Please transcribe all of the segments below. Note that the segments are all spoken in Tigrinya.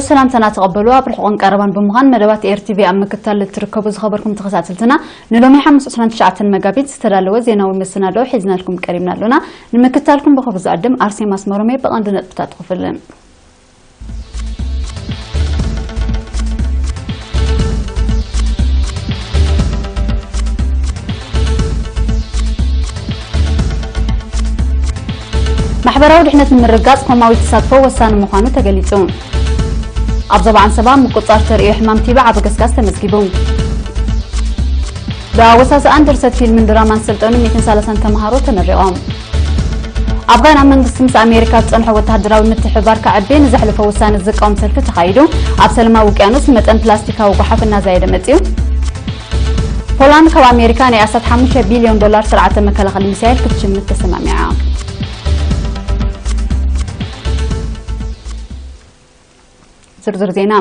ሰላምታና ተቐበሉ። ኣብ ርሑቕን ቀረባን ብምዃን መደባት ኤር ቲ ቪ ኣብ ምክትታል እትርከቡ ዝኸበርኩም ተኸታተልትና፣ ንሎሚ ሓሙስ ዕስራን ትሽዓተን መጋቢት ዝተዳለወ ዜናዊ መሰናድኦ ሒዝናልኩም ቀሪብና ኣሎና። ንምክትታልኩም ብኽብሪ ዝዕድም ኣርሴማ ኣስመሮም እየ። ብቐንዱ ነጥብታት ክፍልን ማሕበራዊ ድሕነት ንምርጋጽ ኮማዊ ተሳትፎ ወሳኒ ምዃኑ ተገሊጹ። ኣብ ዞባ ዓንሰባ ምቁጽጻር ተርእዮ ሕማም ቲቢ ዓቢ ገስጋስ ተመዝጊቡ። ብኣወሳስኣን ድርሰት ፊልምን ድራማን ዝሰልጠኑ ሚእትን ሰላሳን ተመሃሮ ተመሪቖም። ኣብ ጋና መንግስቲ ምስ ኣሜሪካ ዝጸንሖ ወተሃደራዊ ምትሕብባር ከዕቢ ንዘሕለፎ ውሳነ ዝቃወም ሰልፊ ተኻይዱ። ኣብ ሰላማዊ ውቅያኖስ መጠን ፕላስቲካዊ ጓሓፍ እናዛየደ መጺኡ። ፖላንድ ካብ ኣሜሪካ ናይ ኣስታት ሓሙሽተ ቢልዮን ዶላር ስርዓተ መከላኸሊ ሚሳይል ክትሽምት ተሰማሚዓ። ዝርዝር ዜና።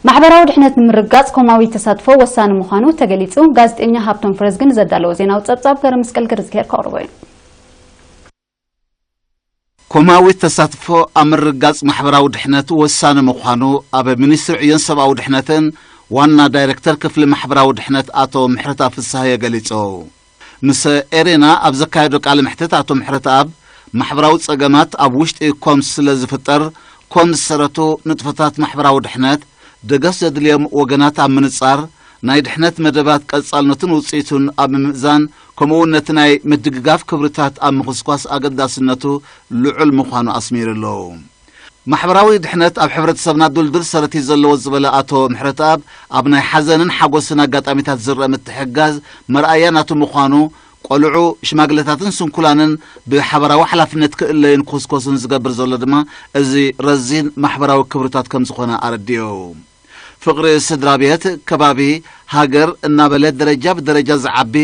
ማሕበራዊ ድሕነት ንምርጋጽ ኮማዊ ተሳትፎ ወሳኒ ምዃኑ ተገሊጹ። ጋዜጠኛ ሃብቶም ፍረዝግን ዘዳለዎ ዜናዊ ጸብጻብ ገረ መስቀል ገርዝግሄር ከቕርቦ እዩ። ኮማዊ ተሳትፎ ኣብ ምርጋጽ ማሕበራዊ ድሕነት ወሳኒ ምዃኑ ኣብ ሚኒስትሪ ዕዮን ሰብኣዊ ድሕነትን ዋና ዳይሬክተር ክፍሊ ማሕበራዊ ድሕነት ኣቶ ምሕረተኣብ ፍስሃየ ገሊጹ። ምስ ኤሬና ኣብ ዘካየዶ ቃለ መሕትት ኣቶ ምሕረተኣብ ማሕበራዊ ጸገማት ኣብ ውሽጢ ኮምስ ስለ ዝፍጠር ኮምስ ዝሰረቱ ንጥፈታት ማሕበራዊ ድሕነት ደገፍ ዘድልዮም ወገናት ኣብ ምንጻር፣ ናይ ድሕነት መደባት ቀጻልነቱን ውጽኢቱን ኣብ ምምእዛን፣ ከምኡውን ነቲ ናይ ምድግጋፍ ክብርታት ኣብ ምኹስኳስ ኣገዳስነቱ ልዑል ምዃኑ ኣስሚሩ ኣሎ። ማሕበራዊ ድሕነት ኣብ ሕብረተሰብና ድልዱል ሰረት እዩ ዘለዎ ዝበለ ኣቶ ምሕረተኣብ፣ ኣብ ናይ ሓዘንን ሓጎስን ኣጋጣሚታት ዝረአ ምትሕግጋዝ መርኣያ ናቱ ምዃኑ፣ ቆልዑ፣ ሽማግለታትን ስንኩላንን ብሓባራዊ ሓላፍነት ክእለዩን ክኹስኮሱን ዝገብር ዘሎ ድማ እዚ ረዚን ማሕበራዊ ክብርታት ከም ዝኾነ ኣረዲኡ። ፍቕሪ ስድራ ቤት፣ ከባቢ፣ ሃገር እናበለ ደረጃ ብደረጃ ዝዓቢ፣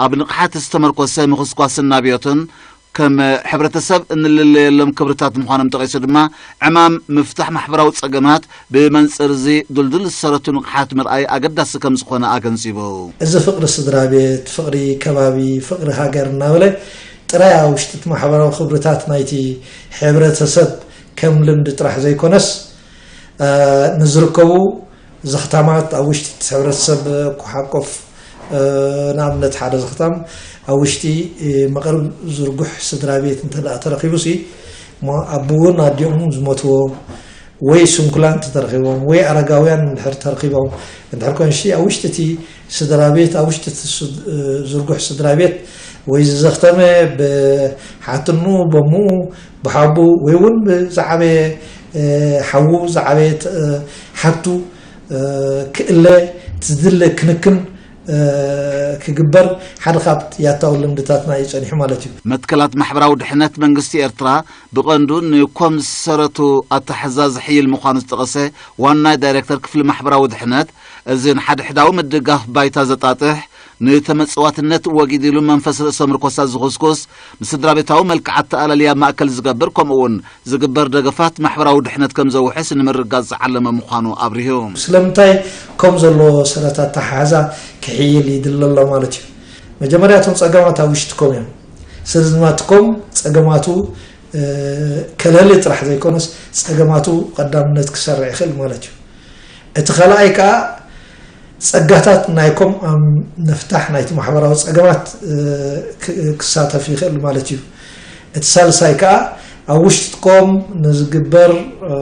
ኣብ ንቕሓት ዝተመርኮሰ ምኹስኳስን ናብዮትን ከም ሕብረተሰብ እንልለየሎም ክብርታት ምዃኖም ጠቒሱ ድማ፣ ዕማም ምፍታሕ ማሕበራዊ ጸገማት ብመንጽር እዚ ድልዱል ዝሰረቱ ንቕሓት ምርኣይ ኣገዳሲ ከም ዝኾነ ኣገንዚቡ። እዚ ፍቕሪ ስድራ ቤት፣ ፍቕሪ ከባቢ፣ ፍቕሪ ሃገር እናበለ ጥራይ ኣብ ውሽጢ እቲ ማሕበራዊ ክብርታት ናይቲ ሕብረተሰብ ከም ልምዲ ጥራሕ ዘይኮነስ፣ እ፣ ንዝርከቡ ዘኽታማት ኣብ ውሽጢ እቲ ሕብረተሰብ ክሓቆፍ፣ እ፣ ንኣብነት ሓደ ዘኽታም ኣብ ውሽጢ፣ እ፣ መቐርብ ዝርጉሕ ስድራ ቤት እንተ ደኣ ተረኺቡሲ፣ እሞ ኣቦኡን ኣዲኦምን ዝሞትዎ ወይ ስንኩላን እንተተረኺቦም ወይ ኣረጋውያን እንድሕር ተረኺቦም እንድሕር ኮንሲ ኣብ ውሽጢ እቲ ስድራ ቤት፣ ኣብ ውሽጢ እቲ ስድ-፣ እ፣ ዝርጉሕ ስድራ ቤት ወይ ዝዘኽተመ ብሓትኑ፣ በምኡ፣ ብሓቡ ወይ እውን ብዝዓበየ፣ እ፣ ሓዉ ዝዓበየ ት-፣ እ፣ ሓቱ፣ እ፣ ክእለ፣ ዝድለ ክንክን፣ እ፣ ክግበር ሓደ ካብ ያታዊ ልምድታትና እዩ ጸኒሑ ማለት እዩ። መትከላት ማሕበራዊ ድሕነት መንግስቲ ኤርትራ ብቐንዱ ንኮም ዝሰረቱ ኣተሓሕዛ ዝሕይል ምዃኑ ዝጠቐሰ ዋና ዳይሬክተር ክፍሊ ማሕበራዊ ድሕነት፣ እዚ ንሓድሕዳዊ ምድጋፍ ባይታ ዘጣጥሕ፣ ንተመጽዋትነት ወጊድ ኢሉ መንፈስ ርእሰ ምርኮሳ ዝኹስኩስ፣ ንስድራ ቤታዊ መልክዓት ተኣላልያ ማእከል ዝገብር፣ ከምኡ እውን ዝግበር ደገፋት ማሕበራዊ ድሕነት ከም ዘውሕስ ንምርጋጽ ዝዓለመ ምዃኑ ኣብሪሁ። ስለምንታይ ኮም ዘለዎ ሰረት ኣተሓሕዛ ክሕይል ይድለ ኣሎ ማለት እዩ? መጀመርያ እቶም ጸገማት ኣብ ውሽጢ ኮም እዮም። ስለዚ ድማ እቲ ኮም ጸገማቱ፣ እ፣ ከለሊ ጥራሕ ዘይኮነስ ጸገማቱ ቀዳምነት ክሰርዕ ይኽእል ማለት እዩ። እቲ ካልኣይ ከኣ ጸጋታት ናይ ኮም ኣብ ምፍታሕ ናይቲ ማሕበራዊ ጸገማት፣ እ፣ ክ-፣ ክሳተፍ ይኽእል ማለት እዩ። እቲ ሳልሳይ ከኣ ኣብ ውሽጢ ኮም ንዝግበር፣ እ፣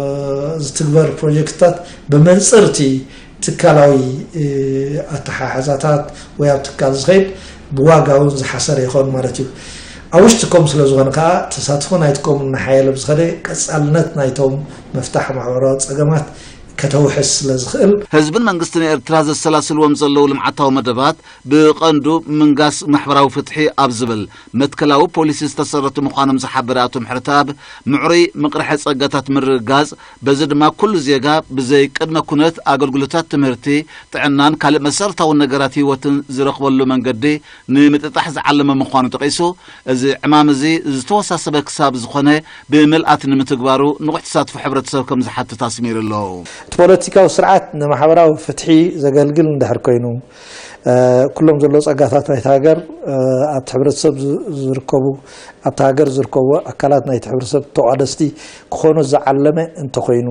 ዝትግበር ፕሮጀክትታት ብመንጽር እቲ ትካላዊ፣ እ፣ ኣተሓሕዛታት ወይ ኣብ ትካል ዝኸይድ ብዋጋ እውን ዝሓሰረ ይኸውን ማለት እዩ። ኣብ ውሽጢ ኮም ስለ ዝኾነ ከኣ ተሳትፎ ናይቲ ኮም እናሓየለ ብዝኸደ ቀጻልነት ናይቶም ምፍታሕ ማሕበራዊ ጸገማት ከተውሕስ ስለ ዝኽእል፣ ህዝብን መንግስትን ኤርትራ ዘሰላስልዎም ዘለዉ ልምዓታዊ መደባት ብቐንዱ ምንጋስ ማሕበራዊ ፍትሒ ኣብ ዝብል መትከላዊ ፖሊሲ ዝተሰረቱ ምዃኖም ዝሓበረ ኣቶ ምሕረተኣብ፣ ምዕሩይ ምቕርሐ ጸጋታት ምርግጋጽ፣ በዚ ድማ ኩሉ ዜጋ ብዘይ ቅድመ ኩነት ኣገልግሎታት ትምህርቲ፣ ጥዕናን ካልእ መሰረታዊ ነገራት ህይወትን ዝረኽበሉ መንገዲ ንምጥጣሕ ዝዓለመ ምዃኑ ጠቒሱ፣ እዚ ዕማም እዚ ዝተወሳሰበ ክሳብ ዝኾነ ብምልኣት ንምትግባሩ ንቑሕ ተሳትፎ ሕብረተሰብ ከም ዝሓትት ኣስሚሩ ኣሎ። እቲ ፖለቲካዊ ስርዓት ንማሕበራዊ ፍትሒ ዘገልግል እንድሕር ኮይኑ፣ ኩሎም ዘሎ ጸጋታት ናይቲ ሃገር ኣብቲ ሕብረተሰብ ዝርከቡ ኣብቲ ሃገር ዝርከቡ ኣካላት ናይቲ ሕብረተሰብ ተቋደስቲ ክኾኑ ዝዓለመ እንተኾይኑ፣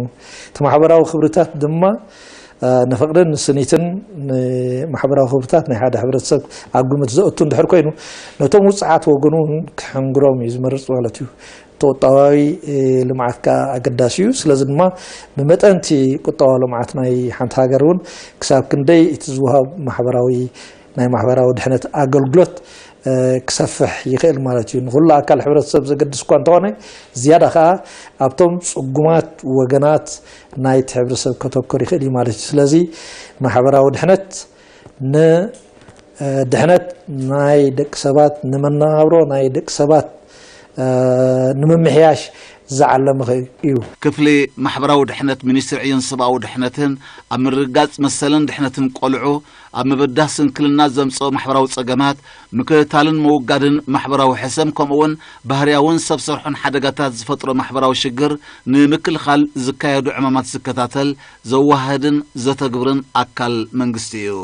እቲ ማሕበራዊ ክብርታት ድማ ንፍቕድን ንስኒትን ንማሕበራዊ ክብርታት ናይ ሓደ ሕብረተሰብ ኣብ ግምት ዘእቱ እንድሕር ኮይኑ፣ ነቶም ውፅዓት ወገኑ እውን ክሕንግሮም እዩ ዝመርፅ ማለት እዩ። እቲ ቁጠባዊ ልምዓት ከዓ ኣገዳሲ እዩ። ስለዚ ድማ ብመጠን እቲ ቁጠባዊ ልምዓት ናይ ሓንቲ ሃገር እውን ክሳብ ክንደይ እቲ ዝወሃብ ማሕበራዊ ናይ ማሕበራዊ ድሕነት ኣገልግሎት ክሰፍሕ ይኽእል ማለት እዩ። ንኹሉ ኣካል ሕብረተሰብ ዘገድስ እኳ እንተኾነ፣ ዝያዳ ከዓ ኣብቶም ፅጉማት ወገናት ናይቲ ሕብረተሰብ ከተኩር ይኽእል እዩ ማለት እዩ። ስለዚ ማሕበራዊ ድሕነት ንድሕነት ናይ ደቂ ሰባት፣ ንመነባብሮ ናይ ደቂ ሰባት ንምምሕያሽ ዝዓለመ እዩ። ክፍሊ ማሕበራዊ ድሕነት ሚኒስትሪ ዕዮን ሰብኣዊ ድሕነትን ኣብ ምርግጋፅ መሰልን ድሕነትን ቆልዑ ኣብ ምብዳህ ስንክልና ዘምፅኦ ማሕበራዊ ፀገማት ምክትታልን ምውጋድን ማሕበራዊ ሕሰም ከምኡውን ባህርያውን ሰብ ሰርሖን ሓደጋታት ዝፈጥሮ ማሕበራዊ ሽግር ንምክልኻል ዝካየዱ ዕማማት ዝከታተል ዘዋህድን ዘተግብርን ኣካል መንግስቲ እዩ።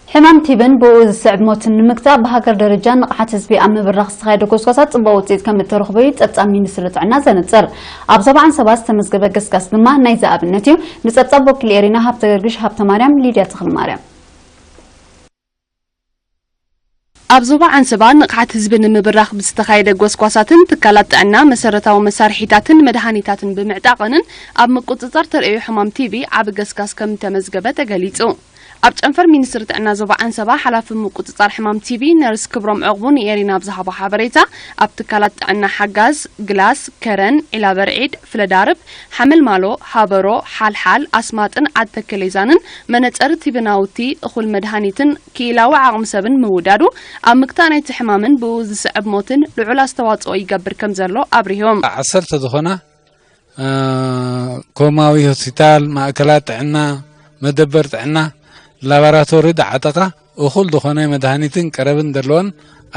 ሕማም ቲብን ብኡ ዝስዕብ ሞትን ንምግታእ ብሃገር ደረጃ ንቕሓት ህዝቢ ኣብ ምብራኽ ዝተኻየደ ጎስጓሳት ጽቡቕ ውጽኢት ከም እተረኽቦ እዩ ጸብጻብ ሚኒስትሪ ጥዕና ዘነጽር። ኣብ ዞባ ዓንሰባ ዝተመዝገበ ገስጋስ ድማ ናይዚ ኣብነት እዩ። ንጸብጻብ ወኪል ኤሪና ሃብተገርግሽ ሃብተማርያም፣ ሊድያ ተኽለማርያም። ኣብ ዞባ ዓንሰባ ንቕሓት ህዝቢ ንምብራኽ ብዝተኻየደ ጎስጓሳትን ትካላት ጥዕና መሰረታዊ መሳርሒታትን መድሃኒታትን ብምዕጣቕንን ኣብ ምቁጽጻር ተርእዮ ሕማም ቲቢ ዓቢ ገስጋስ ከም እተመዝገበ ተገሊጹ። ኣብ ጨንፈር ሚኒስትሪ ጥዕና ዞባ ዓንሰባ ሓላፊ ምቁጽጻር ሕማም ቲቢ ነርስ ክብሮም ዕቕቡ ንኤሪና ኣብ ዝሃቦ ሓበሬታ፣ ኣብ ትካላት ጥዕና ሓጋዝ፣ ግላስ፣ ከረን፣ ዒላበርዒድ፣ ፍለዳርብ፣ ሓመልማሎ፣ ሃበሮ፣ ሓልሓል፣ ኣስማጥን ዓድ ተከሌዛንን መነጸሪ ቲቢ ናውቲ፣ እኹል መድሃኒትን ክኢላዊ ዓቕሚ ሰብን ምውዳዱ ኣብ ምግታእ ናይቲ ሕማምን ብኡ ዝስዕብ ሞትን ልዑል ኣስተዋጽኦ ይገብር ከም ዘሎ ኣብሪሆም። ዓሰርተ ዝኾና ኮማዊ ሆስፒታል፣ ማእከላት ጥዕና፣ መደበር ጥዕና፣ ላባራቶሪ ዝዓጠቓ እኹል ዝኾነ መድሃኒትን ቀረብን ዘለወን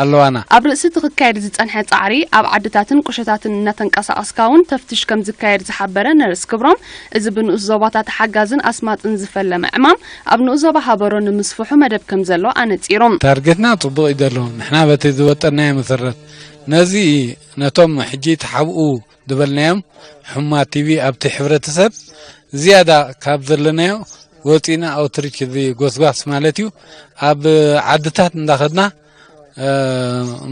ኣለዋና። ኣብ ርእሲ እቲ ክካየድ ዝጸንሐ ጻዕሪ፣ ኣብ ዓድታትን ቁሸታትን እናተንቀሳቐስካ እውን ተፍትሽ ከም ዝካየድ ዝሓበረ ነርስ ክብሮም፣ እዚ ብንኡስ ዞባታት ሓጋዝን ኣስማጥን ዝፈለመ ዕማም ኣብ ንኡስ ዞባ ሃበሮ ንምስፍሑ መደብ ከም ዘሎ ኣነጺሩ። ታርጌትና ጽቡቕ እዩ ዘሎ። ንሕና በቲ ዝወጠናዮ መሰረት ነዚ ነቶም ሕጂ ተሓብኡ ዝበልናዮም ሕሙማት ቲቢ ኣብቲ ሕብረተሰብ ዝያዳ ካብ ዘለናዮ ወፂና ኣውትሪች እዚ ጎስጓስ ማለት እዩ ኣብ ዓድታት እንዳኸድና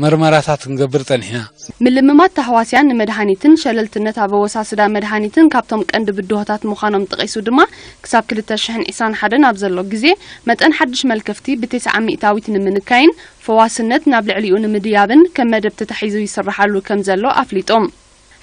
መርመራታት ክንገብር ፀኒሕና። ምልምማድ ታህዋስያን ንመድሃኒትን ሸለልትነት ኣብ ኣወሳስዳ መድሃኒትን ካብቶም ቀንዲ ብድሆታት ምዃኖም ጠቒሱ ድማ ክሳብ ክልተ ሽሕን ዕስራን ሓደን ኣብ ዘሎ ግዜ መጠን ሓድሽ መልከፍቲ ብተስዓ ሚእታዊት ንምንካይን ፈዋስነት ናብ ልዕሊኡ ንምድያብን ከም መደብ ተታሒዙ ይስርሓሉ ከም ዘሎ ኣፍሊጡ።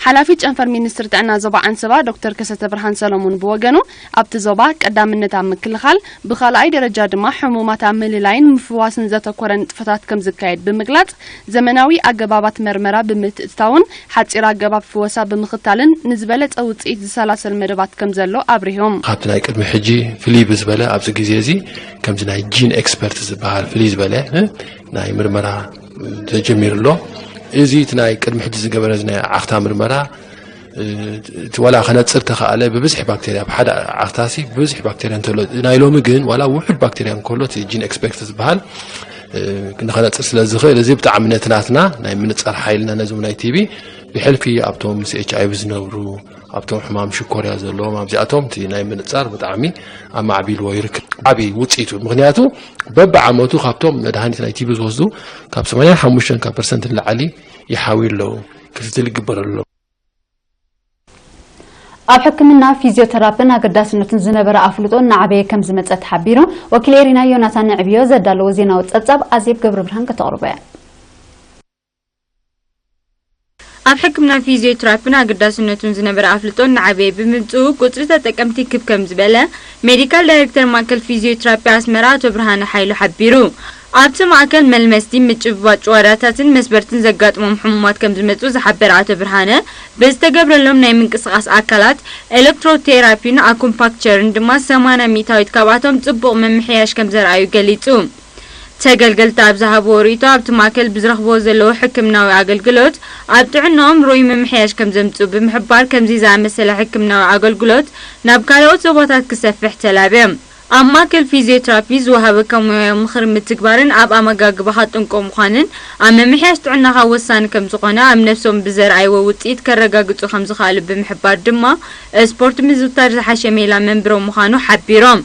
ሓላፊ ጨንፈር ሚኒስትሪ ጥዕና ዞባ ዓንሰባ ዶክተር ከሰተብርሃን ሰለሙን ብወገኑ፣ ኣብቲ ዞባ ቀዳምነት ኣብ ምክልኻል፣ ብኻልኣይ ደረጃ ድማ ሕሙማት ኣብ ምልላይን ምፍዋስን ዘተኮረ ንጥፈታት ከም ዝካየድ ብምግላጽ፣ ዘመናዊ ኣገባባት መርመራ ብምትእትታውን ሓጺር ኣገባብ ፍወሳ ብምኽታልን ንዝበለጸ ውጽኢት ዝሰላሰል መደባት ከም ዘሎ ኣብሪሆም። ካብቲ ናይ ቅድሚ ሕጂ ፍልይ ብዝበለ ኣብዚ ግዜ እዚ ከምዚ ናይ ጂን ኤክስፐርት ዝበሃል ፍልይ ዝበለ ናይ ምርመራ ተጀሚሩ ኣሎ። እዚ እቲ ናይ ቅድሚ ሕጂ ዝገበረ ናይ ዓኽታ ምርመራ እቲ ዋላ ከነፅር ተኸኣለ ብብዝሒ ባክቴርያ ብሓደ ዓኽታሲ ብብዝሒ ባክቴርያ እንተሎ ናይ ሎሚ ግን ዋላ ውሑድ ባክቴርያ እንከሎ እቲ ጂን ኤክስፐርት ዝበሃል ንኸነፅር ስለ ዝኽእል እዚ ብጣዕሚ ነቲ ናትና ናይ ምንፃር ሓይልና ነዞም ናይ ቲቢ ብሕልፊ ኣብቶም ምስ ኤች ኣይቪ ዝነብሩ ኣብቶም ሕማም ሽኮርያ ዘለዎም ኣብዚኣቶም እቲ ናይ ምንፃር ብጣዕሚ ኣማዕቢልዎ ይርከብ። ዓብዪ ውፅኢቱ ምክንያቱ በብዓመቱ ካብቶም መድሃኒት ናይ ቲቢ ዝወስዱ ካብ ሰማንያን ሓሙሽተን ካብ ፐርሰንት ንላዕሊ ይሓውዩ ኣለዉ። ክትትል ይግበረሎም። ኣብ ሕክምና ፊዚዮተራፕን ኣገዳስነቱን ዝነበረ ኣፍልጦ እናዓበየ ከም ዝመፀ ተሓቢሩ። ወኪል ኤሪና ዮናታን ንዕብዮ ዘዳለዎ ዜናዊ ፀብፃብ ኣዜብ ገብረብርሃን ከተቕርቦ እያ። ኣብ ሕክምና ፊዚዮትራፒን ኣገዳስነቱን ዝነበረ ኣፍልጦ እናዓበየ ብምምፅኡ ቁፅሪ ተጠቀምቲ ክብ ከም ዝበለ ሜዲካል ዳይሬክተር ማእከል ፊዚዮትራፒ ኣስመራ ኣቶ ብርሃነ ሓይሉ ሓቢሩ። ኣብቲ ማእከል መልመስቲ፣ ምጭብባጥ ጭዋዳታትን መስበርትን ዘጋጥሞም ሕሙማት ከም ዝመፅኡ ዝሓበረ ኣቶ ብርሃነ፣ ብዝተገብረሎም ናይ ምንቅስቓስ ኣካላት ኤሌክትሮቴራፒን ኣኩምፓክቸርን ድማ ሰማንያ ሚእታዊት ካብኣቶም ፅቡቕ ምምሕያሽ ከም ዘርኣዩ ገሊፁ። ተገልገልቲ ኣብ ዝሃብዎ ርእይቶ፣ ኣብቲ ማእከል ብዝረኽብዎ ዘለዉ ሕክምናዊ ኣገልግሎት ኣብ ጥዕንኦም ርኡይ ምምሕያሽ ከም ዘምፅኡ ብምሕባር፣ ከምዚ ዝኣመሰለ ሕክምናዊ ኣገልግሎት ናብ ካልኦት ዞባታት ክሰፍሕ ተላብዮም። ኣብ ማእከል ፊዚዮትራፒ ዝወሃበካ ሞያዊ ምኽሪ ምትግባርን ኣብ ኣመጋግባኻ ጥንቁቕ ምዃንን ኣብ ምምሕያሽ ጥዕናኻ ወሳኒ ከም ዝኾነ ኣብ ነፍሶም ብዘርኣይዎ ውጽኢት ከረጋግጹ ከም ዝኸኣሉ ብምሕባር ድማ፣ ስፖርት ምዝውታር ዝሓሸ ሜላ መንብሮ ምዃኑ ሓቢሮም።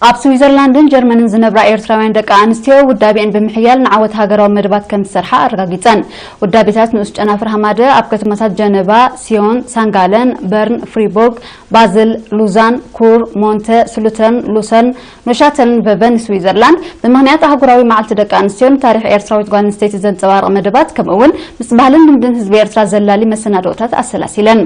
ኣብ ስዊዘርላንድን ጀርመንን ዝነብራ ኤርትራውያን ደቂ ኣንስትዮ ውዳቤአን ብምሕያል ንዓወት ሃገራዊ መደባት ከም ዝሰርሓ ኣረጋጊጸን። ውዳቤታት ንኡስ ጨናፍር ሃማደ ኣብ ከተማታት ጀነቫ፣ ሲዮን፣ ሳንጋለን፣ በርን፣ ፍሪቡርግ፣ ባዝል፣ ሉዛን፣ ኩር፣ ሞንተ፣ ስሉተርን፣ ሉሰርን፣ ኖሻተልን ቨቨን ስዊዘርላንድ ብምኽንያት ኣህጉራዊ መዓልቲ ደቂ ኣንስትዮ ንታሪኽ ኤርትራዊት ጓል ኣንስተይቲ ዘንጸባርቕ መደባት ከምኡ እውን ምስ ባህልን ልምድን ህዝቢ ኤርትራ ዘላሊ መሰናድኦታት ኣሰላሲለን።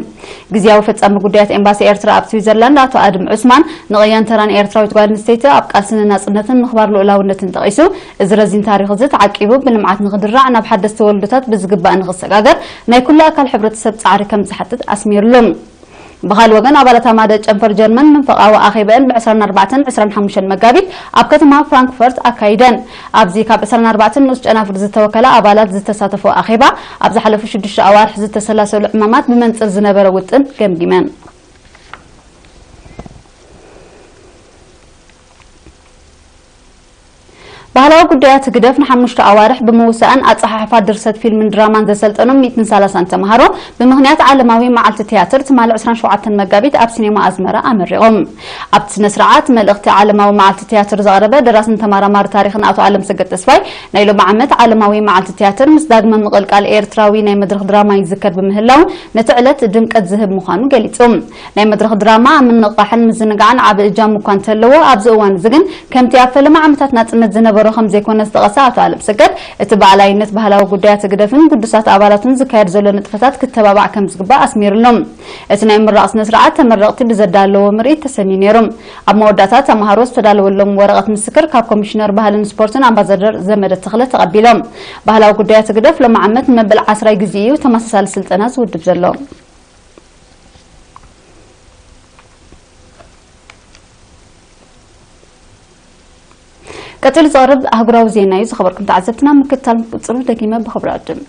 ግዝያዊ ፈጻሚ ጉዳያት ኤምባሲ ኤርትራ ኣብ ስዊዘርላንድ ኣቶ ኣድም ዑስማን ንቕያን ተራን ኤርትራዊት ጓል ኣንስተይቲ ኣብ ቃልሲ ንናጽነትን ምኽባር ልኡላውነትን ጠቒሱ፣ እዚ ረዚን ታሪኽ እዚ ተዓቂቡ ብልምዓት ንኽድራዕ ናብ ሓደስቲ ወለዶታት ብዝግባእ ንኽሰጋገር ናይ ኩሉ ኣካል ሕብረተሰብ ጻዕሪ ከም ዝሓትት ኣስሚርሉ። ብኻልእ ወገን ኣባላት ኣማደ ጨንፈር ጀርመን መንፈቓዊ ኣኼበአን ብ ዕስራን ኣርባዕተን ዕስራን ሓሙሽተን መጋቢት ኣብ ከተማ ፍራንክፈርት ኣካይደን። ኣብዚ ካብ ዕስራን ኣርባዕተን ንኡስ ጨናፍር ዝተወከላ ኣባላት ዝተሳተፎ ኣኼባ ኣብ ዝሓለፉ ሽዱሽተ ኣዋርሕ ዝተሰላሰሉ ዕማማት ብመንጽር ዝነበረ ውጥን ገምጊመን። ባህላዊ ጉዳያት ህግደፍ ንሓሙሽተ ኣዋርሕ ብምውሳእን ኣጸሓሕፋ ድርሰት ፊልምን ድራማን ዘሰልጠኖም ሚእትን ሰላሳን ተምሃሮ ብምኽንያት ዓለማዊ መዓልቲ ትያትር ትማሊ ዕስራን ሸውዓተን መጋቢት ኣብ ሲኔማ ኣዝመራ ኣመሪቖም። ኣብቲ ስነ ስርዓት መልእኽቲ ዓለማዊ መዓልቲ ትያትር ዘቕረበ ደራስን ተመራማሪ ታሪኽን ኣቶ ኣለምሰገድ ተስፋይ፣ ናይ ሎሚ ዓመት ዓለማዊ መዓልቲ ትያትር ምስ ዳግመ ምቕልቃል ኤርትራዊ ናይ መድረኽ ድራማ ይዝከር ብምህላው፣ ነቲ ዕለት ድምቀት ዝህብ ምዃኑ ገሊጹ። ናይ መድረኽ ድራማ ኣብ ምንቕቓሕን ምዝንጋዕን ዓቢ እጃም እኳ እንተለዎ፣ ኣብዚ እዋን እዚ ግን ከምቲ ኣብ ፈለማ ዓመታት ናጽነት ዝነበሮ ከም ዘይኮነ ዝጠቐሰ ኣቶ ኣለምሰገድ፣ እቲ ብኣላይነት ባህላዊ ጉዳያት ህግደፍን ግዱሳት ኣባላቱን ዝካየድ ዘሎ ንጥፈታት ክተባባዕ ከም ዝግባእ ኣስሚርሉ። እቲ ናይ ምራቕ ስነ ስርዓት ተመረቕቲ ብዘዳለዎ ምርኢት ተሰንዩ ነይሩ። ኣብ መወዳእታ ተምሃሮ ዝተዳለወሎም ወረቐት ምስክር ካብ ኮሚሽነር ባህልን ስፖርትን ኣምባሳደር ዘመደ ተኽለ ተቐቢሎም። ባህላዊ ጉዳያት ህግደፍ ሎሚ ዓመት ንመበል ዓስራይ ግዜ እዩ ተመሳሳሊ ስልጠና ዝውድብ ዘሎ። ቀጺሉ ዝቐርብ ኣህጉራዊ ዜና እዩ። ዝኸበርኩም ተዓዘብትና፣ ምክትታል ምቁጽሩ ደጊመ ብኽብሪ ዕድም።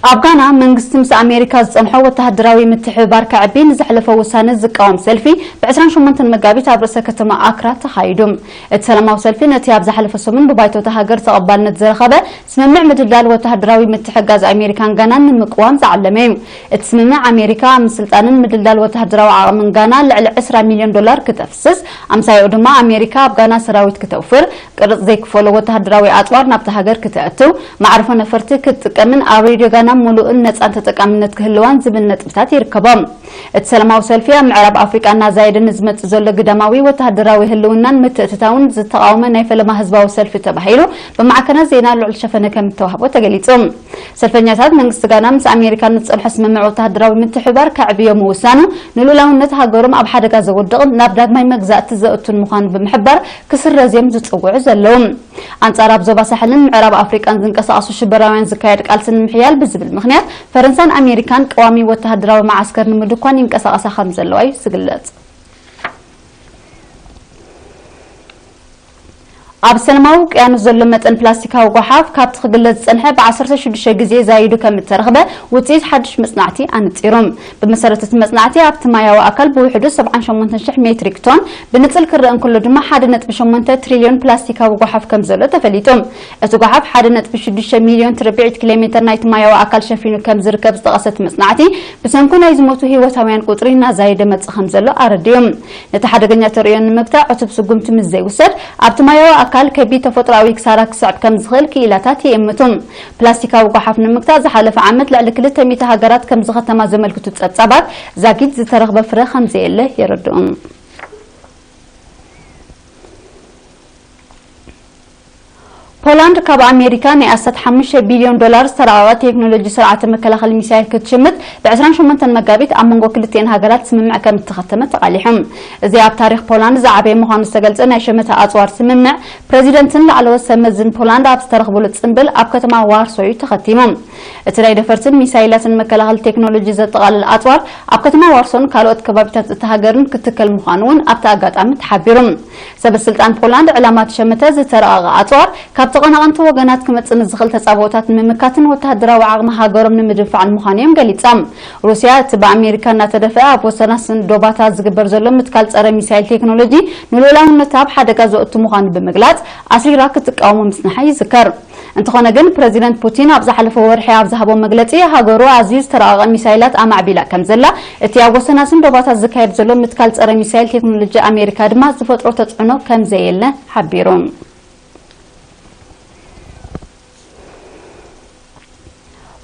ኣብ ጋና መንግስቲ ምስ ኣሜሪካ ዝጸንሖ ወተሃደራዊ ምትሕብባር ከዕቢ ንዘሕለፎ ውሳነ ዝቃወም ሰልፊ ብ ዕስራን ሸሞንተን መጋቢት ኣብ ርእሰ ከተማ ኣክራ ተኻይዱ። እቲ ሰላማዊ ሰልፊ ነቲ ኣብ ዝሓለፈ ሰሙን ብባይቶ እታ ሃገር ተቐባልነት ዝረኸበ ስምምዕ ምድልዳል ወተሃደራዊ ምትሕጋዝ ኣሜሪካን ጋናን ንምቅዋም ዝዓለመ እዩ። እቲ ስምምዕ ኣሜሪካ ኣብ ምስልጣንን ምድልዳል ወተሃደራዊ ዓቕምን ጋና ልዕሊ ዕስራ ሚልዮን ዶላር ክተፍስስ፣ ኣምሳያኡ ድማ ኣሜሪካ ኣብ ጋና ሰራዊት ክተውፍር፣ ቅርጽ ዘይክፈሎ ወተሃደራዊ ኣጽዋር ናብታ ሃገር ክተእትው፣ መዓርፎ ነፈርቲ ክትጥቀምን ኣብ ሬድዮ ጋና ምሉእን ነጻን ተጠቃምነት ክህልዋን ዝብል ነጥብታት ይርከቦም። እቲ ሰላማዊ ሰልፊ ኣብ ምዕራብ ኣፍሪቃ እናዛየደ ንዝመጽእ ዘሎ ግዳማዊ ወተሃደራዊ ህልውናን ምትእትታውን ዝተቓወመ ናይ ፈለማ ህዝባዊ ሰልፊ ተባሂሉ ብማዕከናት ዜና ልዑል ሸፈነ ከም እተዋህቦ ተገሊጹ። ሰልፈኛታት መንግስቲ ጋና ምስ ኣሜሪካ ንዝጸንሖ ስምምዕ ወተሃደራዊ ምትሕብባር ከዕብዮ ምውሳኑ ንልኡላውነት ሃገሮም ኣብ ሓደጋ ዘወድቕን ናብ ዳግማይ መግዛእቲ ዘእቱን ምዃኑ ብምሕባር ክስረዝ እዮም ዝጽውዑ ዘለዉ። ኣንጻር ኣብ ዞባ ሳሕልን ምዕራብ ኣፍሪቃን ዝንቀሳቐሱ ሽበራውያን ዝካየድ ቃልሲ ንምሕያል ብዝብል ምኽንያት ፈረንሳን ኣሜሪካን ቀዋሚ ወተሃደራዊ መዓስከር ንምድኳን ይንቀሳቐሳ ከም ዘለዋ እዩ ዝግለጽ። ኣብ ሰላማዊ ውቅያኖስ ዘሎ መጠን ፕላስቲካዊ ጓሓፍ ካብቲ ክግለጽ ዝጸንሐ ብ ዓሰርተ ሽዱሽተ ግዜ ዛይዱ ከም እተረኽበ ውጽኢት ሓድሽ መጽናዕቲ ኣነጺሩ። ብመሰረት እቲ መጽናዕቲ ኣብቲ ማያዊ ኣካል ብውሕዱ ሰብዓን ሸሞንተን ሽሕ ሜትሪክ ቶን ብንጽል ክረአ እንከሎ ድማ ሓደ ነጥቢ ሸሞንተ ትሪልዮን ፕላስቲካዊ ጓሓፍ ከም ዘሎ ተፈሊጡ። እቲ ጓሓፍ ሓደ ነጥቢ ሽዱሽተ ሚልዮን ትርብዒት ኪሎ ሜተር ናይቲ ማያዊ ኣካል ሸፊኑ ከም ዝርከብ ዝጠቐሰ እቲ መጽናዕቲ፣ ብሰንኩ ናይ ዝሞቱ ህይወታውያን ቁጽሪ እናዛየደ መጽእ ከም ዘሎ ኣረዲኡ። ነቲ ሓደገኛ ተርእዮ ንምግታእ ዕቱብ ስጉምቲ ምስ ዘይውሰድ፣ ኣብቲ ማያዊ ኣካል ከቢድ ተፈጥሮኣዊ ክሳራ ክስዕብ ከም ዝኽእል ክኢላታት ይእምቱ። ፕላስቲካዊ ጓሓፍ ንምግታእ ዝሓለፈ ዓመት ልዕሊ ክልተ ሚእቲ ሃገራት ከም ዝኸተማ ዘመልክቱ ጸብጻባት፣ ዛጊድ ዝተረኽበ ፍረ ከም ዘየለ የረድኡ። ፖላንድ ካብ ኣሜሪካ ናይ ኣስታት ሓሙሽተ ቢልዮን ዶላር ዝተራቐቐ ቴክኖሎጂ ስርዓተ መከላኸሊ ሚሳይል ክትሽምት ብ ዕስራን ሸሞንተን መጋቢት ኣብ መንጎ ክልቲኤን ሃገራት ስምምዕ ከም እተኸተመ ተቓሊሑ። እዚ ኣብ ታሪኽ ፖላንድ ዝዓበየ ምዃኑ ዝተገልጸ ናይ ሸመታ ኣጽዋር ስምምዕ፣ ፕረዚደንትን ላዕለዎት ሰብ መዝን ፖላንድ ኣብ ዝተረኽብሉ ጽምብል ኣብ ከተማ ዋርሶ እዩ ተኸቲሙ። እቲ ናይ ደፈርትን ሚሳይላትን መከላኸሊ ቴክኖሎጂ ዘጠቓልል ኣጽዋር ኣብ ከተማ ዋርሶን ካልኦት ከባቢታት እታ ሃገርን ክትከል ምዃኑ እውን ኣብቲ ኣጋጣሚ ተሓቢሩ። ሰበ ስልጣን ፖላንድ፣ ዕላማ እቲ ሸመተ ዝተረቐቐ ኣጽዋር ካብ ተቐናቐንቲ ወገናት ክመጽእ ንዝኽእል ተጻብኦታት ንምምካትን ወተሃደራዊ ዓቕሚ ሃገሮም ንምድንፋዕን ምዃኑ እዮም ገሊጾም። ሩስያ፣ እቲ ብኣሜሪካ እናተደፍአ ኣብ ወሰናስን ዶባታት ዝግበር ዘሎ ምትካል ጸረ ሚሳይል ቴክኖሎጂ ንልኡላውነታ ኣብ ሓደጋ ዘእቱ ምዃኑ ብምግላጽ፣ ኣስሪራ ክትቃወሞ ምጽንሓ ይዝከር። እንተኾነ ግን፣ ፕረዚደንት ፑቲን ኣብ ዝሓለፈ ወርሒ ኣብ ዝሃቦ መግለጺ፣ ሃገሩ ኣዝዩ ዝተራቐቐ ሚሳይላት ኣማዕቢላ ከም ዘላ፣ እቲ ኣብ ወሰናስን ዶባታት ዝካየድ ዘሎ ምትካል ጸረ ሚሳይል ቴክኖሎጂ ኣሜሪካ ድማ ዝፈጥሮ ተጽዕኖ ከም ዘየለ ሓቢሩ።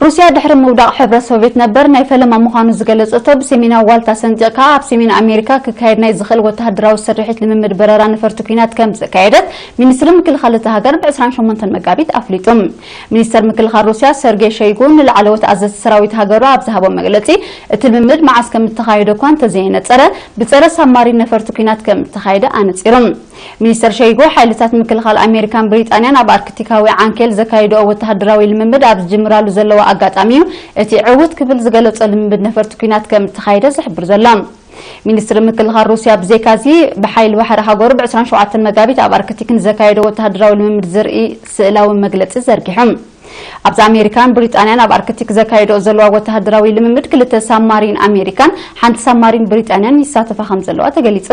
ሩስያ ድሕሪ ምውዳቕ ሕብረት ሶቪየት ነበር ናይ ፈለማ ምዃኑ ዝገለጸቶ ብሰሜናዊ ዋልታ ሰንጢቕካ ኣብ ሰሜን ኣሜሪካ ክካየድ ናይ ዝኽእል ወተሃደራዊ ስርሒት ልምምድ በረራ ነፈርቲ ኲናት ከም ዘካየደት ሚኒስትሪ ምክልኻል እታ ሃገር ብ ዕስራን ሸሞንተን መጋቢት ኣፍሊጡ። ሚኒስተር ምክልኻል ሩስያ ሰርጌ ሸይጉ ንላዕለዎት ኣዘዝቲ ሰራዊት ሃገሩ ኣብ ዝሃቦ መግለጺ፣ እቲ ልምምድ መዓስ ከም እተኻየደ እኳ እንተዘየነጸረ፣ ብጸረ ሳብማሪን ነፈርቲ ኲናት ከም እተኻየደ ኣነጺሩ። ሚኒስተር ሸይጉ፣ ሓይልታት ምክልኻል ኣሜሪካን ብሪጣንያን ኣብ ኣርክቲካዊ ዓንኬል ዘካይድኦ ወተሃደራዊ ልምምድ ኣብ ዝጅምራሉ ዘለዋ ኣጋጣሚ እዩ እቲ ዕዉት ክብል ዝገለጾ ልምምድ ነፈርቲ ኲናት ከም እተኻየደ ዝሕብር ዘሎ። ሚኒስትሪ ምክልኻል ሩስያ ብዘይካዚ፣ ብሓይሊ ባሕሪ ሃገሩ ብ ዕስራን ሸውዓተን መጋቢት ኣብ ኣርክቲክ ንዘካየዶ ወተሃደራዊ ልምምድ ዝርኢ ስእላዊ መግለጺ ዘርጊሑ። ኣብዚ ኣሜሪካን ብሪጣንያን ኣብ ኣርክቲክ ዘካየዶ ዘለዋ ወተሃደራዊ ልምምድ፣ ክልተ ሳብማሪን ኣሜሪካን ሓንቲ ሳብማሪን ብሪጣንያን ይሳተፋ ከም ዘለዋ ተገሊጹ።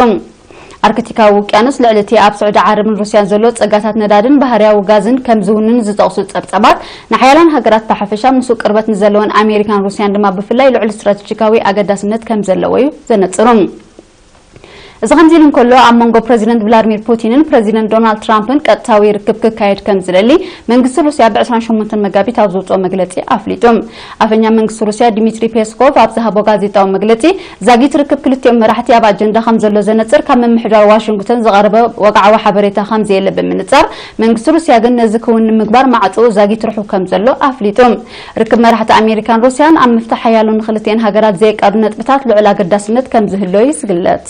ኣርክቲካዊ ውቅያኖስ፣ ልዕሊ እቲ ኣብ ስዑዲ ዓረብን ሩስያን ዘሎ ጸጋታት ነዳድን ባህርያዊ ጋዝን ከም ዝውንን ዝጠቕሱ ጸብጻባት፣ ንሓያላን ሃገራት ብሓፈሻ፣ ምስኡ ቅርበት ንዘለወን ኣሜሪካን ሩስያን ድማ ብፍላይ ልዑል ስትራቴጂካዊ ኣገዳስነት ከም ዘለዎ እዩ ዘነጽሩ። እዚ ከምዚ ኢሉ እንከሎ፣ ኣብ መንጎ ፕረዚደንት ቭላድሚር ፑቲንን ፕረዚደንት ዶናልድ ትራምፕን ቀጥታዊ ርክብ ክካየድ ከም ዝደሊ መንግስቲ ሩስያ ብ ዕስራን ሸሞንተን መጋቢት ኣብ ዘውጽኦ መግለጺ ኣፍሊጡ። ኣፈኛ መንግስቲ ሩስያ ዲሚትሪ ፔስኮቭ ኣብ ዝሃቦ ጋዜጣዊ መግለጺ፣ ዛጊት ርክብ ክልቲኦም መራሕቲ ኣብ ኣጀንዳ ከም ዘሎ ዘነጽር ካብ ምምሕዳር ዋሽንግተን ዝቐረበ ወግዓዊ ሓበሬታ ከም ዘየለ ብምንጻር፣ መንግስቲ ሩስያ ግን ነዚ ክውን ንምግባር ማዕጾኡ ዛጊት ርሑቕ ከም ዘሎ ኣፍሊጡ። ርክብ መራሕቲ ኣሜሪካን ሩስያን ኣብ ምፍታሕ ሓያሎ ንክልቲኤን ሃገራት ዘየቃዱ ነጥብታት ልዑል ኣገዳስነት ከም ዝህልዎ እዩ ዝግለጽ።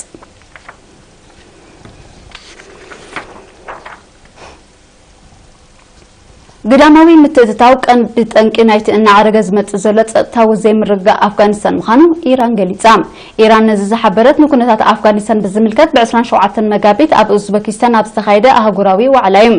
ግዳማዊ ምትእትታው ቀንዲ ጠንቂ ናይቲ እናዓረገ ዝመጽእ ዘሎ ጸጥታዊ ዘይምርግጋእ ኣፍጋኒስታን ምዃኑ ኢራን ገሊጻ። ኢራን ነዚ ዝሓበረት፣ ንኩነታት ኣፍጋኒስታን ብዝምልከት ብ ዕስራን ሸውዓተን መጋቢት ኣብ ኡዝበኪስታን ኣብ ዝተኻየደ ኣህጉራዊ ዋዕላ እዩ።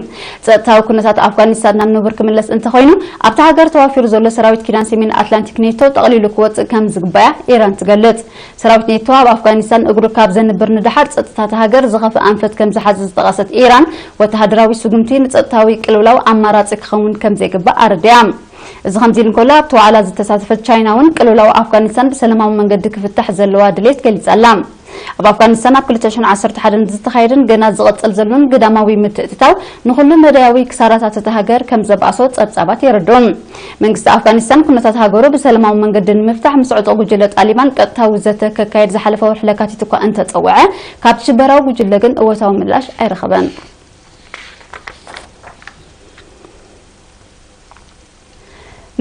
ጸጥታዊ ኩነታት ኣፍጋኒስታን ናብ ንቡር ክምለስ እንተኾይኑ፣ ኣብታ ሃገር ተዋፊሩ ዘሎ ሰራዊት ኪዳን ሰሜን ኣትላንቲክ ኔቶ ጠቕሊሉ ክወጽእ ከም ዝግባያ ኢራን ትገልጽ። ሰራዊት ኔቶ ኣብ ኣፍጋኒስታን እግሩ ካብ ዘንብር ንደሓር፣ ጸጥታ እታ ሃገር ዝኸፍእ ኣንፈት ከም ዝሓዘ ዝጠቐሰት ኢራን፣ ወተሃደራዊ ስጉምቲ ንጸጥታዊ ቅልውላው ኣማራጺ ክኸውን ከም ዘይግባእ ኣረዲኣ። እዚ ከምዚ ኢሉ እንከሎ፣ ኣብቲ ዋዕላ ዝተሳተፈት ቻይና እውን ቅልውላው ኣፍጋኒስታን ብሰላማዊ መንገዲ ክፍታሕ ዘለዋ ድሌት ገሊጻ ኣላ። ኣብ ኣፍጋኒስታን ኣብ ክልተ ሽሕን ዓሰርተ ሓደን ዝተኻየደን ገና ዝቕጽል ዘሎን ግዳማዊ ምትእትታው ንኹሉ መዳያዊ ክሳራታት እታ ሃገር ከም ዘባእሶ ጸብጻባት የረድኡ። መንግስቲ ኣፍጋኒስታን ኩነታት ሃገሩ ብሰላማዊ መንገዲ ንምፍታሕ ምስ ዕጡቕ ጉጅለ ጣሊባን ቀጥታዊ ዘተ ከካየድ ዝሓለፈ ወርሒ ለካቲት እኳ እንተጸውዐ፣ ካብቲ ሽበራዊ ጉጅለ ግን እወታዊ ምላሽ ኣይረኸበን።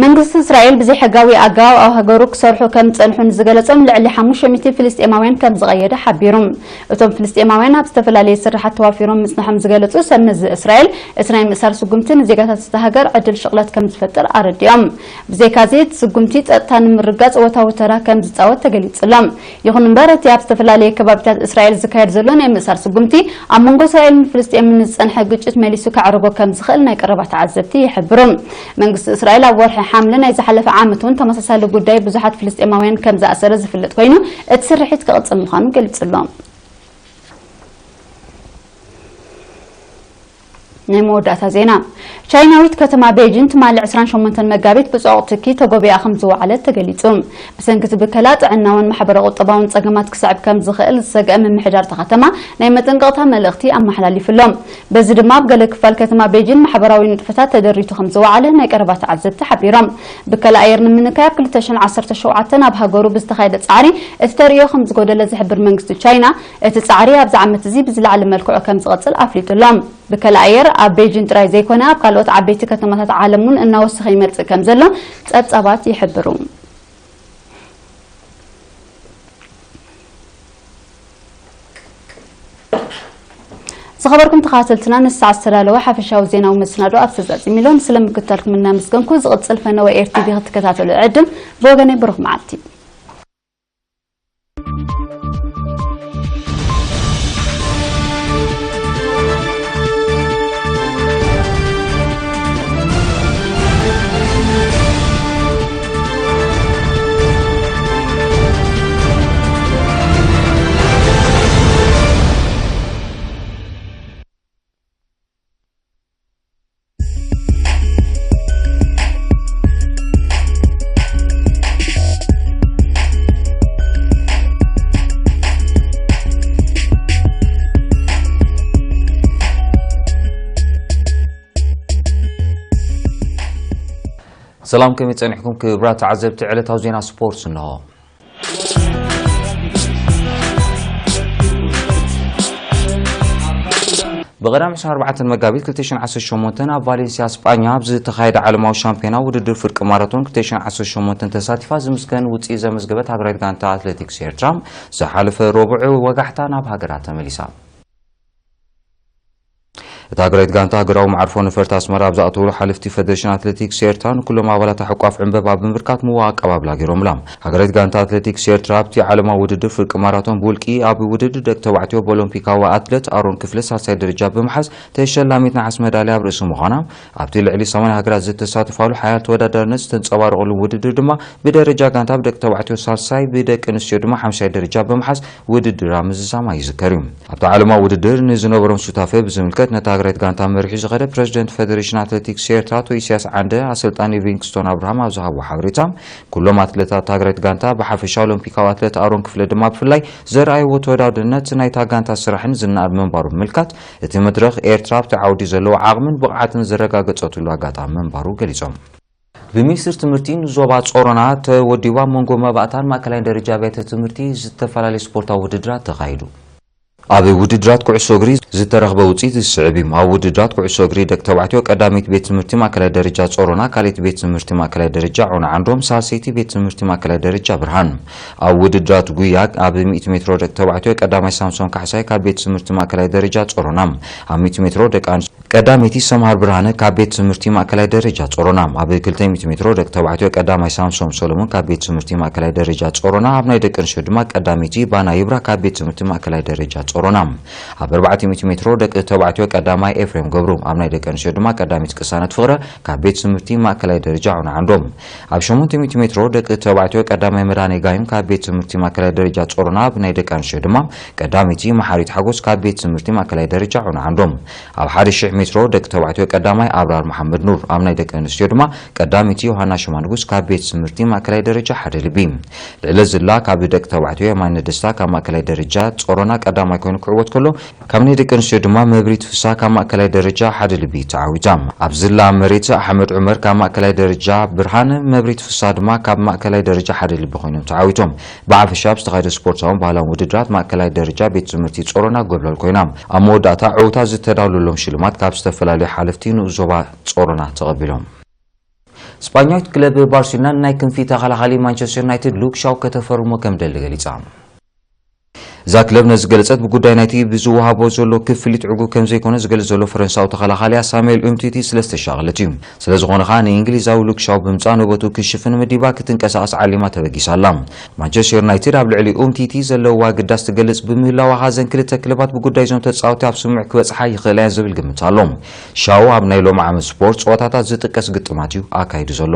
መንግስቲ እስራኤል ብዘይሕጋዊ ኣገባብ ኣብ ሃገሩ ክሰርሑ ከም ዝጸንሑ ንዝገለጾም ልዕሊ ሓሙሽተ ሚእቲ ፍልስጤማውያን ከም ዝቐየደ ሓቢሩ። እቶም ፍልስጤማውያን ኣብ ዝተፈላለየ ስርሓት ተዋፊሮም ምጽንሖም ዝገለጹ ሰብ መዚ እስራኤል፣ እቲ ናይ ምእሳር ስጉምቲ ንዜጋታት እታ ሃገር ዕድል ሽቕለት ከም ዝፈጥር ኣረዲኦም። ብዘይካዚ፣ እቲ ስጉምቲ ጸጥታ ንምርጋጽ እወታዊ ተራ ከም ዝጻወት ተገሊጹ ኣሎ። ይኹን እምበር፣ እቲ ኣብ ዝተፈላለየ ከባቢታት እስራኤል ዝካየድ ዘሎ ናይ ምእሳር ስጉምቲ፣ ኣብ መንጎ እስራኤልን ፍልስጤምን ንዝጸንሐ ግጭት መሊሱ ከዕርጎ ከም ዝኽእል ናይ ቀረባ ተዓዘብቲ ይሕብሩ። መንግስቲ እስራኤል ኣብ ወርሒ ሓምለ ናይ ዝሓለፈ ዓመት እውን ተመሳሳሊ ጉዳይ ብዙሓት ፍልስጤማውያን ከም ዝኣሰረ ዝፍለጥ ኮይኑ፣ እቲ ስርሒት ክቕጽል ምዃኑ ገሊጹ ኣሎ። ናይ መወዳእታ ዜና። ቻይናዊት ከተማ ቤጂን ትማሊ ዕስራን ሸሞንተን መጋቢት ብጽዑቕ ትኪ ተጎቢኣ ከም ዝወዓለት ተገሊጹ። ብሰንኪ እቲ ብከላ ጥዕናውን ማሕበረ ቁጠባውን ጸገማት ክስዕብ ከም ዝኽእል ዝሰግአ ምምሕዳር እታ ከተማ ናይ መጠንቀቕታ መልእኽቲ ኣመሓላሊፉ ኣሎ። በዚ ድማ ኣብ ገለ ክፋል ከተማ ቤጂን ማሕበራዊ ንጥፈታት ተደሪቱ ከም ዝወዓለ ናይ ቀረባ ተዓዘብቲ ሓቢሮም። ብከላ ኣየር ንምንካይ ኣብ ክልተ ሽሕን ዓሰርተ ሸውዓተን ኣብ ሃገሩ ብዝተኻየደ ጻዕሪ እቲ ተርእዮ ከም ዝጎደለ ዝሕብር መንግስቲ ቻይና፣ እቲ ጻዕሪ ኣብዚ ዓመት እዚ ብዝለዓለ መልክዑ ከም ዝቐጽል ኣፍሊጡ ኣሎ። ብከላ ኣየር ኣብ ቤጂን ጥራይ ዘይኮነ ኣብ ካልኦት ዓበይቲ ከተማታት ዓለም እውን እናወሰኸ ይመጽእ ከም ዘሎ ጸብጻባት ይሕብሩ። ዝኸበርኩም ተኸታተልትና፣ ንሰዓት ዝተዳለወ ሓፈሻዊ ዜናዊ መሰናዶ ኣብ ተዛጺሙ ኣሎ። ስለምክትታልኩም እናመስገንኩ፣ ዝቕጽል ፈነወ ኤር ቲ ቪ ክትከታተሉ ዕድም ብወገነይ ብሩኽ መዓልቲ። ሰላም፣ ከመይ ጸኒሕኩም ክቡራት ተዓዘብቲ? ዕለታዊ ዜና ስፖርት እንሆ። ብቐዳም ዕስራን ኣርባዕተን መጋቢት ክልተ ሽሕን ዓሰርተ ሸሞንተን ኣብ ቫሌንሲያ ስጳኛ ኣብ ዝተኻየደ ዓለማዊ ሻምፒዮና ውድድር ፍርቂ ማራቶን ክልተ ሽሕን ዓሰርተ ሸሞንተን ተሳቲፋ ዝምስገን ውጽኢት ዘመዝገበት ሃገራዊት ጋንታ ኣትሌቲክስ ኤርትራ ዝሓለፈ ረቡዕ ወጋሕታ ናብ ሃገራ ተመሊሳ። እታ ሃገራዊት ጋንታ ሃገራዊ መዓርፎ ነፈርቲ ኣስመራ ኣብ ዝኣተውሉ ሓለፍቲ ፈደሬሽን ኣትሌቲክስ ኤርትራ ንኩሎም ኣባላታ ሕቋፍ ዕምበባ ብምብርካት ምዋ ኣቀባብላ ገይሮምላ። ሃገራዊት ጋንታ ኣትሌቲክስ ኤርትራ ኣብቲ ዓለማዊ ውድድር ፍርቂ ማራቶን ብውልቂ ኣብ ውድድር ደቂ ተባዕትዮ ብኦሎምፒካዊ ኣትሌት ኣሮን ክፍለ ሳልሳይ ደረጃ ብምሓዝ ተሸላሚት ነሓስ መዳልያ ኣብ ርእሲ ምዃና፣ ኣብቲ ልዕሊ ሰማንያ ሃገራት ዝተሳተፋሉ ሓያል ተወዳዳርነት ዝተንጸባረቐሉ ውድድር ድማ ብደረጃ ጋንታ ብደቂ ተባዕትዮ ሳልሳይ ብደቂ ኣንስትዮ ድማ ሓምሻይ ደረጃ ብምሓዝ ውድድራ ምዝዛማ ይዝከር እዩ። ኣብቲ ዓለማዊ ውድድር ንዝነበሮም ሱታፌ ብዝምልከት ነታ ሃገራዊት ጋንታ መሪሑ ዝኸደ ፕረዚደንት ፈደሬሽን ኣትሌቲክስ ኤርትራ ኣቶ ኢሳያስ ዓንደ ኣሰልጣኒ ሊቪንግስቶን ኣብርሃም ኣብ ዝሃብዎ ሓበሬታ፣ ኩሎም ኣትሌታት ሃገራዊት ጋንታ ብሓፈሻ ኦሎምፒካዊ ኣትሌት ኣሮን ክፍለ ድማ ብፍላይ ዘርኣይዎ ተወዳድነት ናይታ ጋንታ ስራሕን ዝነኣድ ምንባሩ ብምምልካት፣ እቲ መድረኽ ኤርትራ ኣብቲ ዓውዲ ዘለዎ ዓቕምን ብቕዓትን ዘረጋገጸትሉ ኣጋጣሚ ምንባሩ ገሊጾም። ብሚኒስትር ትምህርቲ ንዞባ ጾሮና ተወዲቡ ኣብ መንጎ መባእታን ማእከላይን ደረጃ ኣብያተ ትምህርቲ ዝተፈላለዩ ስፖርታዊ ውድድራት ተኻይዱ። ኣብ ውድድራት ኩዕሶ እግሪ ዝተረኽበ ውፅኢት ዝስዕብ እዩ። ኣብ ውድድራት ኩዕሶ እግሪ ደቂ ተባዕትዮ ቀዳመይቲ ቤት ትምህርቲ ማእከላይ ደረጃ ጾሮና፣ ካልኣይቲ ቤት ትምህርቲ ማእከላይ ደረጃ ዑና ዓንዶም፣ ሳልሰይቲ ቤት ትምህርቲ ማእከላይ ደረጃ ብርሃን። ኣብ ውድድራት ጉያ ኣብ ሚእቲ ሜትሮ ደቂ ተባዕትዮ ቀዳማይ ሳምሶም ካሕሳይ ካብ ቤት ትምህርቲ ማእከላይ ደረጃ ጾሮና፣ ኣብ ሚእቲ ሜትሮ ደቂ ኣንስትዮ ቀዳመይቲ ሰምሃር ብርሃነ ካብ ቤት ትምህርቲ ማእከላይ ደረጃ ጾሮና፣ ኣብ ክልተ ሚእቲ ሜትሮ ደቂ ተባዕትዮ ቀዳማይ ሳምሶም ሰሎሞን ካብ ቤት ትምህርቲ ማእከላይ ደረጃ ጾሮና፣ ኣብ ናይ ደቂ ኣንስትዮ ድማ ቀዳመይቲ ባና ይብራ ካብ ቤት ትምህርቲ ማእከላይ ደረጃ ጾሮና፣ ኣብ ኣርባዕተ ሚእቲ ሜትሮ ደቂ ተባዕትዮ ቀዳማይ ኤፍሬም ገብሩ፣ ኣብ ናይ ደቂ ኣንስትዮ ድማ ቀዳመይቲ ቅሳነት ፍቕረ ካብ ቤት ትምህርቲ ማእከላይ ደረጃ ዑና ዓንዶም፣ ኣብ ሸሞንተ ሚእቲ ሜትሮ ደቂ ተባዕትዮ ቀዳማይ መድሃኔ ጋይም ካብ ቤት ትምህርቲ ማእከላይ ደረጃ ጾሮና፣ ኣብ ናይ ደቂ ኣንስትዮ ድማ ቀዳመይቲ መሓሪት ሓጎስ ካብ ቤት ትምህርቲ ማእከላይ ደረጃ ዑና ዓንዶም፣ ኣብ ሓደ ሽሕ ሜትሮ ደቂ ተባዕትዮ ቀዳማይ ኣብራር መሓመድ ኑር፣ ኣብ ናይ ደቂ ኣንስትዮ ድማ ቀዳመይቲ ዮሃና ሽማንጉስ ካብ ቤት ትምህርቲ ማእከላይ ደረጃ ሓደ ልቢ። ልዕለ ዝላ ካብ ደቂ ተባዕትዮ የማነ ደስታ ካብ ማእከላይ ደረጃ ጾሮና ቀዳማይ ኮይኑ ክዕወት ከሎ፣ ካብ ናይ ደቂ ኣንስትዮ ድማ መብሪት ፍሳ ካብ ማእከላይ ደረጃ ሓደ ልቢ ተዓዊታ። ኣብ ዝላ መሬት ኣሕመድ ዑመር ካብ ማእከላይ ደረጃ፣ ብርሃነ መብሪት ፍሳ ድማ ካብ ማእከላይ ደረጃ ሓደ ልቢ ኮይኖም ተዓዊቶም። ብሓፈሻ ኣብ ዝተኻየደ ስፖርታውን ባህላውን ውድድራት ማእከላይ ደረጃ ቤት ትምህርቲ ጾሮና ጎብለል ኮይና። ኣብ መወዳእታ ዕውታት ዝተዳለወሎም ሽልማት ካብ ዝተፈላለዩ ሓለፍቲ ንኡስ ዞባ ጾሮና ተቐቢሎም። ስጳኛዊት ክለብ ባርሴሎና ንናይ ክንፊ ተኸላኻሊ ማንቸስተር ዩናይትድ ሉክ ሻው ከተፈርሞ ከም ደሊ ገሊጻ። እዛ ክለብ ነዚ ገለጸት ብጉዳይ ናይቲ ብዝወሃቦ ዘሎ ክፍሊት ዕጉብ ከም ዘይኮነ ዝገልጽ ዘሎ ፈረንሳዊ ተኸላኻሊያ ሳሙኤል ኡምቲቲ ስለ ዝተሻቐለት እዩ። ስለ ዝኾነ ኸኣ ንእንግሊዛዊ ሉክ ሻው ብምጻእ ንቦትኡ ክሽፍን መዲባ ክትንቀሳቐስ ዓሊማ ተበጊሳ ኣላ። ማንቸስተር ዩናይትድ ኣብ ልዕሊ ኡምቲቲ ዘለዋ ግዳስ ትገልጽ ብምህላዋ ኸኣ እዘን ክልተ ክለባት ብጉዳይ እዞም ተጻወትቲ ኣብ ስምምዕ ክበጽሓ ይኽእላ እየን ዝብል ግምት ኣሎ። ሻው ኣብ ናይ ሎሚ ዓመት ስፖርት ጸወታታት ዝጥቀስ ግጥማት እዩ ኣካይዱ ዘሎ።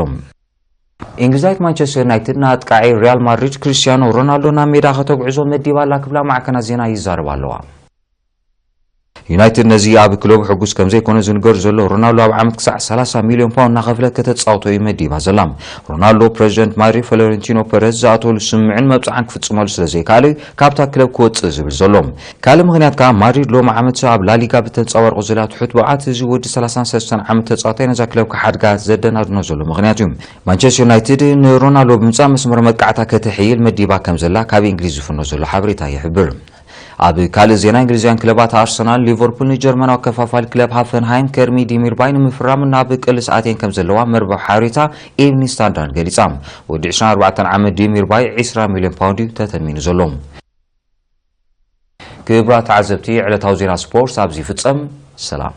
እንግሊዛዊት ማንቸስተር ዩናይትድ ንኣጥቃዒ ሪያል ማድሪድ ክርስቲያኖ ሮናልዶ ናብ ሜዳ ከተጉዕዞ መዲባ ኣላ ክብላ ማዕከናት ዜና ይዛረባ ኣለዋ። ዩናይትድ ነዚ ኣብ ክለቡ ሕጉስ ከም ዘይኮነ ዝንገር ዘሎ ሮናልዶ ኣብ ዓመት ክሳዕ ሰላሳ ሚልዮን ፓውንድ እናኸፍለት ከተጻውቶ እዩ መዲባ ዘላ። ሮናልዶ ፕረዚደንት ማድሪድ ፍሎረንቲኖ ፐረዝ ዝኣተወሉ ስምምዕን መብጽዓን ክፍጽመሉ ስለ ዘይከኣለ እዩ ካብታ ክለብ ክወጽእ ዝብል ዘሎ። ካልእ ምኽንያት ከኣ ማድሪድ ሎሚ ዓመት ኣብ ላሊጋ ብተንጸባርቆ ዘላ ትሑት ብቕዓት እዚ ወዲ ሰላሳን ሰለስተን ዓመት ተጻዋታይ ነዛ ክለብ ክሓድጋ ዘደናድኖ ዘሎ ምኽንያት እዩ። ማንቸስተር ዩናይትድ ንሮናልዶ ብምጻእ መስመር መጥቃዕታ ከተሕይል መዲባ ከም ዘላ ካብ እንግሊዝ ዝፍኖ ዘሎ ሓበሬታ ይሕብር። ኣብ ካልእ ዜና፣ እንግሊዝያን ክለባት ኣርሰናል፣ ሊቨርፑል ንጀርመናዊ ከፋፋል ክለብ ሃፈንሃይም ከርሚ ዲሚርባይ ንምፍራም ናብ ቅልስ ኣቴን ከም ዘለዋ መርበብ ሓበሬታ ኢቭኒንግ ስታንዳርድ ገሊጻ። ወዲ ዕስራን ኣርባዕተን ዓመት ዲሚርባይ ዕስራ ሚልዮን ፓውንድ እዩ ተተሚኑ ዘሎ። ክቡራት ተዓዘብቲ፣ ዕለታዊ ዜና ስፖርት ኣብዚ ይፍጸም። ሰላም።